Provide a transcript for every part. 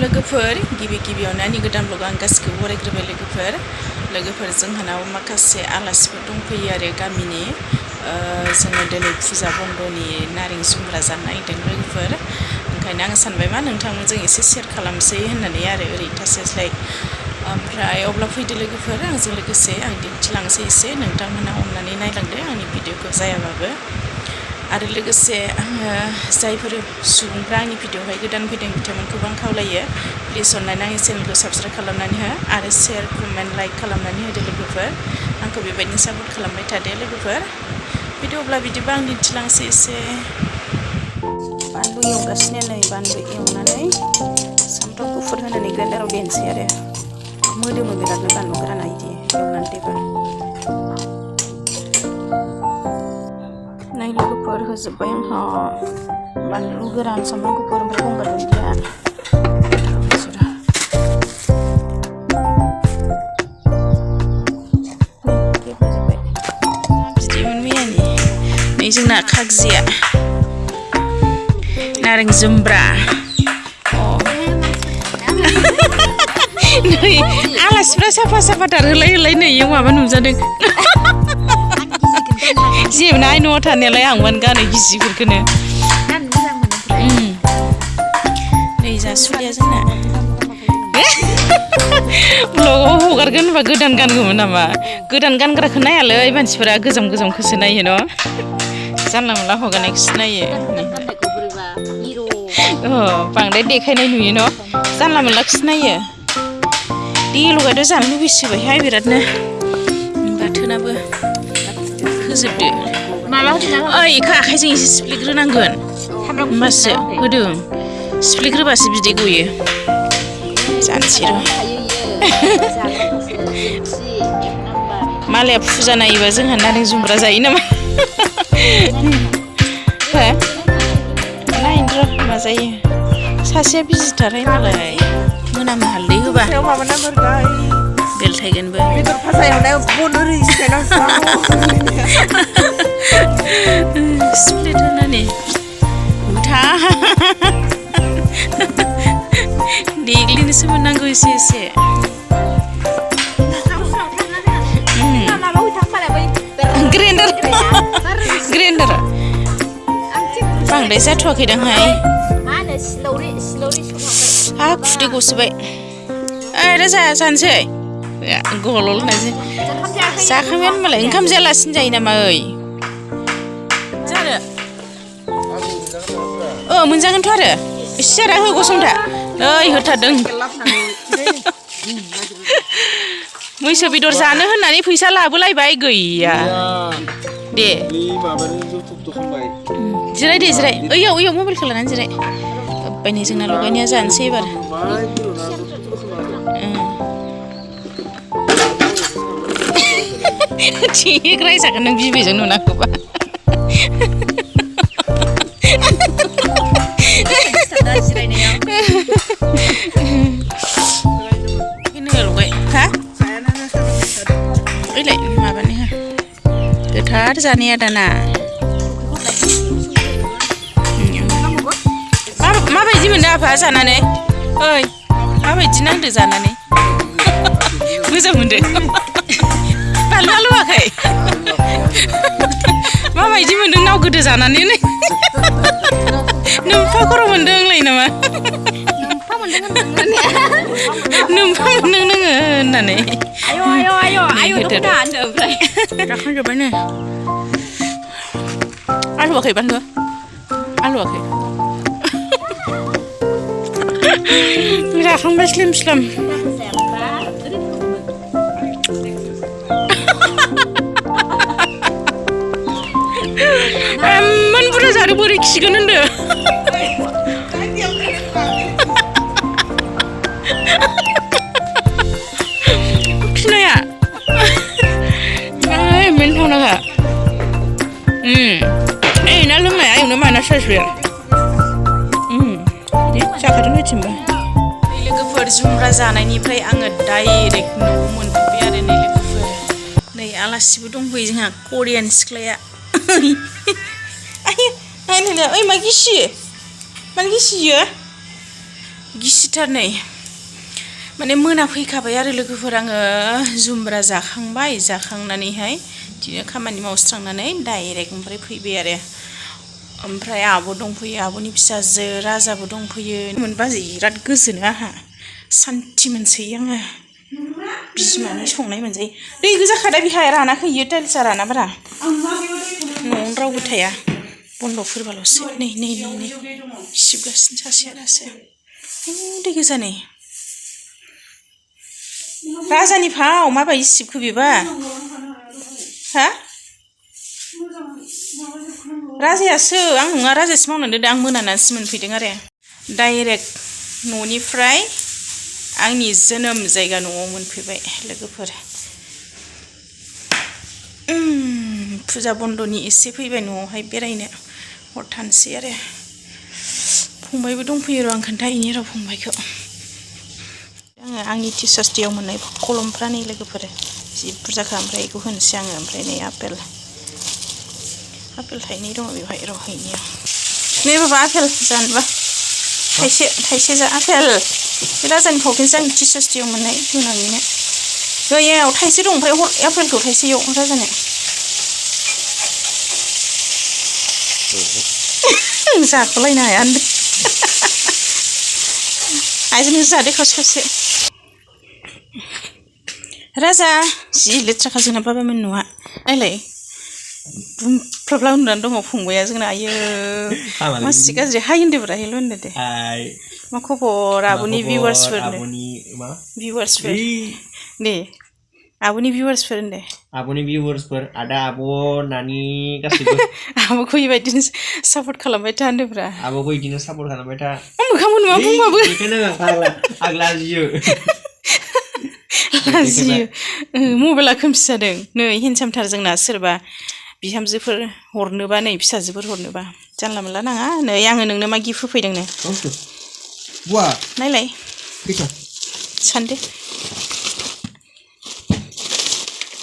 लोगोफोर गिबियावनो आंनि गोदान ब्लग आं गासिखौबो बरायग्रोबाय लोगोफोर जोंहानाव माखासे आलासिफोर दंफैयो आरो गामिनि जोङो दिनै फुजा बन्दनि नारें जुम्ब्रा जानो नागिरदों लोगोफोर ओंखायनो आं सानबाय मा नोंथांमोनजों एसे शेयार खालामसै होननानै आरो ओरै थास्लायस्लाय ओमफ्राय अब्ला फैदो लोगोफोर आंजों लोगोसे आं दिन्थिलांसै एसे नोंथांमोना अननानै नायलांदो आंनि भिडिअखौ जायाबाबो आरो लोगोसे आङो जायफोर सुबुंफ्रा आंनि भिडिअआवहाय गोदान फैदों बिथांमोनखौबो आं खावलायो प्लिज अननानै आंनि चेनेलखौ साबस्क्राइब खालामनानै हो आरो शेयार कमेन्ट लाइक खालामनानै होदो लोगोफोर आंखौ बेबायदिनो सापर्ट खालामबाय थादो लोगोफोर भिडिअब्ला बिदिबा आं दिन्थिलांसै एसे बानलु एवगासिनो नै बानलु एवनानै सामब्राम गुफुर होनानै ग्राइन्डाराव देनोसै आरो मोदोमो बिरादनो बानलु गोराना इदि एवनानै देबा नै लोगोफोर होजोब्बाय आंहा बानलु गोरान सामब्राम गुफुर ओमफ्राय गंगार दुन्दिया बिदिमोन मैयानि नै जोंना खागजिया नारें जुम्ब्रा नै आलासिफ्रा साफा होलाय नै इयाव माबा नुजादों जेबो आइ न'आव थानायालाय आंबानो गानो गिजिफोरखौनो नै जासुलिया जोंना ब्लगाव हगारगोन होनबा गोदान गानगौमोन नामा गोदान गानग्राखौ नायालै मानसिफोरा गोजामखौसो नायो न' जानला मोनला हगारनायखौसो नायो बांद्राय देखायनाय नुयो न' जानला मोनलाखौसो नायो दे लगायद' जानो लुबैसोबायहाय बिरादनो बाथोनाबो होजोबदो ओइ इखौ आखाइजों एसे सिफ्लेग्रोनांगोन होमबासो होदों सिफ्लेग्रोबासो बिदै गयो जानोसै र' मालाया फुजा नायोबा जोंहा नारें जुम्ब्रा जायो नामा नायनो र' मा जायो सासेया बिजिथारहाय मालाय मोनामो हालदै होबा बेलथायगोनबो स्प्लिट होनानै उथा देग्लिनोसो मोननांगौ एसे ग्रेन्डार बांद्राय जाथ'वाखैदांहाय खुदै गसोबाय ओरै जानोसै गल' होननायसै जाखांबाय होनबालाय ओंखाम जायालासिनो जायो नामा ओइ जानो मोनजागोनथ' आरो एसे आरो हो गसंथा ओइ होथारदों मैसो बेदर जानो होननानै फैसा लाबोलायबाय गैया दे जिराय ओइयाव मबाइलखौ लानानै जिराय बायनाय जोंना लगायनाया जानोसै एबार थिग रायजागोन नों बिबैजों नुनांगौबा लगाय हा ओइलाय माबानो हो गोथार जानाया दाना माबायदि मोनदों आफा जानानै ओइ माबायदि नांदो जानानै मोजां मोनदों बानलु आलुवाखै माबायदि मोनदों नाव गोदो जानानै नोमफा खर' मोनदों आंलाय नामा नोमफा मोनदों नोङो होननानै जाखांजोब्बायनो आलुवाखै बानलु आलुवाखै जाखांबाय स्लिम एमन बुरजा जानो बोरै खिगोन होनदो खिनाया एमन थावनाखा ना लोंनाया आयौनो माना साइसबे जाखादों मिथिंबा लोगोफोर जुम्ब्रा जानायनिफ्राय आङो डाइरेक्ट न'आव मोनफैबाय आरो नै लोगोफोर नै आलासिबो दंफैयो जोंहा करियान सिख्लाया ओइ मा गिसियो मानो गिसियो गिसिथार नै माने मोनाफैखाबाय आरो लोगोफोर आङो जुमब्रा जाखांबाय जाखांनानैहाय बिदिनो खामानि मावस्रांनानै डाइरेक्ट ओमफ्राय फैबाय आरो ओमफ्राय आब' दंफैयो आब'नि फिसाजो राजाबो दंफैयो मोनबा बिराद गोजोनो आंहा सान्थि मोनसोयो आङो बिमानि संनाय मोनजायो दै गोजाखादा बेहाय रानाखै इयो टाइल्सआ रानाब्रा न'आवनो रावबो थाया बन्द'फोरबाल'सो नै नै नै नै सिबगासिनो सासेया दासो दै गोजा नै राजानि फाव माबायदि सिबखो बेबा हा राजायासो आं नङा राजायासो मावनानै दोनदों आं मोनानानैसो मोनफैदों आरो डाइरेक्ट न'निफ्राय आंनि जोनोम जायगा न'आव मोनफैबाय लोगोफोर फुजा बन्द'नि एसे फैबाय न'आवहाय बेरायनो हर थानोसै आरो फंबायबो दंफैयो र' आं खोन्थाहैनि र' फंबायखौ आङो आंनि टिचार्स डेआव मोननाय कलमफ्रा नै लोगोफोर जि बुरजाखा ओमफ्राय बेखौ होनोसै आङो ओमफ्राय नै आपेल थाइनै दङ बेवहाय र' हैनि आं नै बाबा आपेल जानोबा थाइसे जा आपेल बे राजानि फावखौसो आं टिचार्स डेआव मोननाय होनाङैनो गैयाव थाइसे दं ओमफ्राय आपेलखौ थाइसेयाव राजानो जाख'लायनो हाया होनदों आइजों जादो खावसे राजा जि लेथ्राखा जोंना बाबामोन न'आ नायलाय बुंफ्लाबला उन्दुनानै दङ फंबाया जोंना आयो मासि गाज्रि हाय होनदोब्रा हेल' होनदो दे मा खबर आब'नि भिउवार्सफोर दे आब'नि भिउवार्सफोर होनदो आब'नि भिउवार्सफोर आदा आब' नानि गासैबो आब'खौ बेबायदिनो सापर्ट खालामबाय था होनदोब्रा आब'खौ बिदिनो सापर्ट खालामबाय था मोखांबो नुवा बुंबाबो बेखायनो आग लाजियो मबाइला खोमसि जादों नै हेन्डसामथार जोंना सोरबा बिहामजोफोर हरनोबा नै फिसाजोफोर हरनोबा जानला मोनला नाङा नै आङो नोंनो मा गिफ्ट होफैदोंनो नायलाय सानदो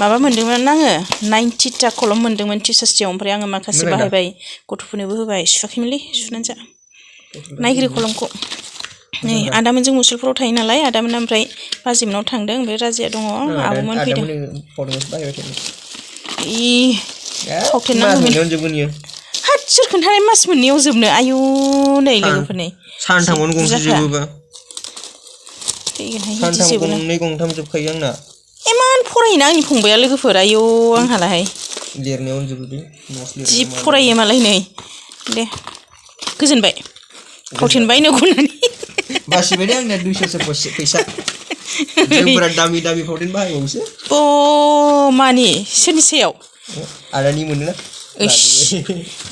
माबा मोन्दोंमोन आङो 90टा कलम मोन्दोंमोन टिचार्स डेआव ओमफ्राय आङो माखासे बाहायबाय गथ'फोरनोबो होबाय सुवाखैमोनलै सुनानै जा नायग्रो कलमखौ नै आदामोनजों मुसुलफोराव थायो नालाय आदामोना ओमफ्राय बाजैमोनाव थांदों ओमफ्राय राजाया दङ आब'मोन फैदों फावथेन नांगौमोन हाथ सोर खोन्थानाय मास मोननैयाव जोबनो आयु नै लोगोफोरनि सानथामावनो गंसे जोबोबा थैगोनहाय सानथाम गंनै गंथाम जोबखायो आंना इमान फरायोना आंनि फंबाया लोगोफोर आयौ आंहालाय लिरनायावनो जोबो बे जि फरायो मालाय नै दे गोजोनबाय फावथेनबाय नो गनानै बासिबाय दे आंना 200सो फैसा जोंफोरा दामि फावथेन बाहायबावोसो मानि सोरनि सायाव आदानि मोनोना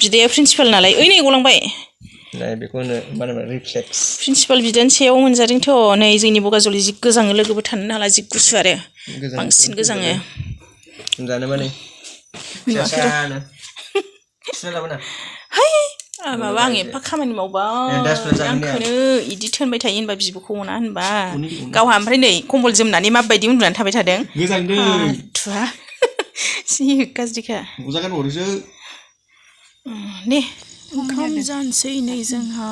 बिदाया प्रिन्सिपाल नालाय ओइ नै गलांबाय नै बेखौनो मा होनो रिफ्लेक्स प्रिन्सिपाल बिदानि सायाव मोनजादोंथ' नै जोंनि बगाजुलि जि गोजाङो लोगोबो थानो हाला जि गुसु आरो बांसिन गोजाङो जानो माने फिसानो हाय माबा आं एफा खामानि मावबाय आंखौनो इदि थोनबाय थायो होनबा बिब'खौ अना होनबा गावहा ओमफ्राय नै कम्बल जोमनानै माबायदि उन्दुनानै थाबाय थादों थुवा जि गाज्रिखा दे ओंखाम जानोसै नै जोंहा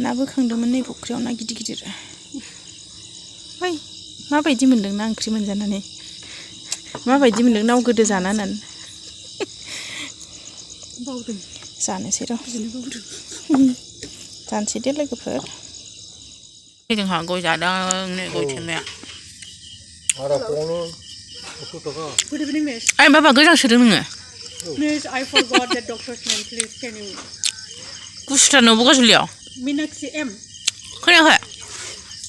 ना बोखांदोंमोन नै फुख्रियाव ना गिदिर गिदिर ओइ माबायदि मोन्दों ना ओंख्रि मोनजानानै माबायदि मोन्दों नाव गोदो जाना होननानै बावदों जानोसै र' जानोसै दे लोगोफोर जोंहा गय जादों नै गय थेमाया ओइ बाबा गोजां सोदों नोङो Please, I forgot the doctor's name. Please, can you? गुसुथार न' बगाजुलियाव Meenakshi M. खोनायाखै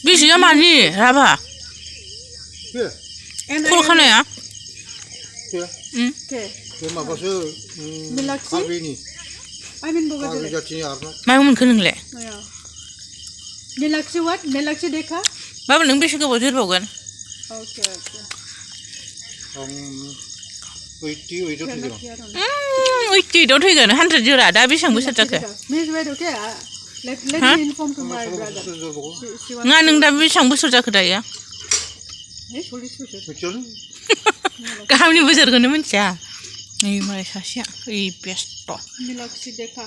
बेसेया मानि राभा खर' खानाया Meenakshi. I'm in Bogotá. मायाव मोनखो नोंलाय Meenakshi what? Meenakshi dekha? बाबा नों बेसे गोबाव जोरबावगोन Okay, okay. 88 आव थैगोन 100 जोरा दा बेसेबां बोसोर जाखो Please wait, okay? Let me inform to my brother. ना नों दा बेसेबां बोसोर जाखो दायो 40 बोसोर गावनि बोसोरखौनो मिथिया नै मालाय सासेया ओइ बेस्ट Meenakshi dekha.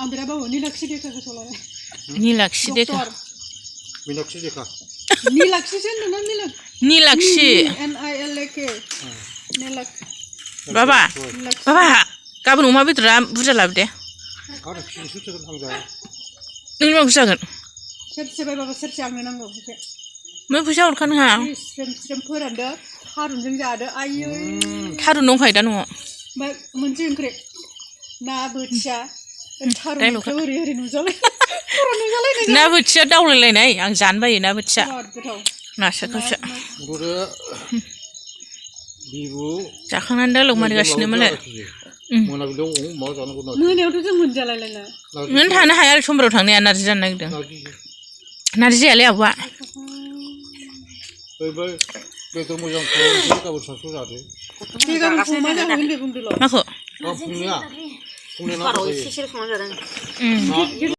आं बिराद बावो Meenakshi dekha खौ सलाय Nilakshi dekha. Doktor. Minakshi dekha. Nilakshi sen na Nilak. Nilakshi. Nilak. Nilak. Baba. Nilakshi. Baba. Gaban अमा बेदरा बुरजा लाबोदे. Ada kisu tekan hangga. नों मा जागोन? Serse bay baba serse आंनो नांगौ एसे. मा फैसा हरखानो हा? स्रेम फोरानदो थारुनजों जादो आयै. थारुन दंखायो दा न'आव? ओमफ्राय मोनसे ओंख्रि ना बोथिया थारुनखौ ओरै ओरै नुजालाय ना बोथिया दावलायलायनाय आं जानो बायो ना बोथिया नास्रायखौसो जाखांनानै दा लंमारिगासिनो मोनो मोनायावथ' जों मोनजालायलायना नों थानो हाया समबाराव थांनाया नारजि जानो नागिरदों नारजि जायालै आब'आ बेदर मोजां खालामनोसै गाबोन सानसुआव जादो गाबोन फुङाव मा जाहोगोन दे बुंदोल' माखौ? फुंनिया बाराव एसे संना जादों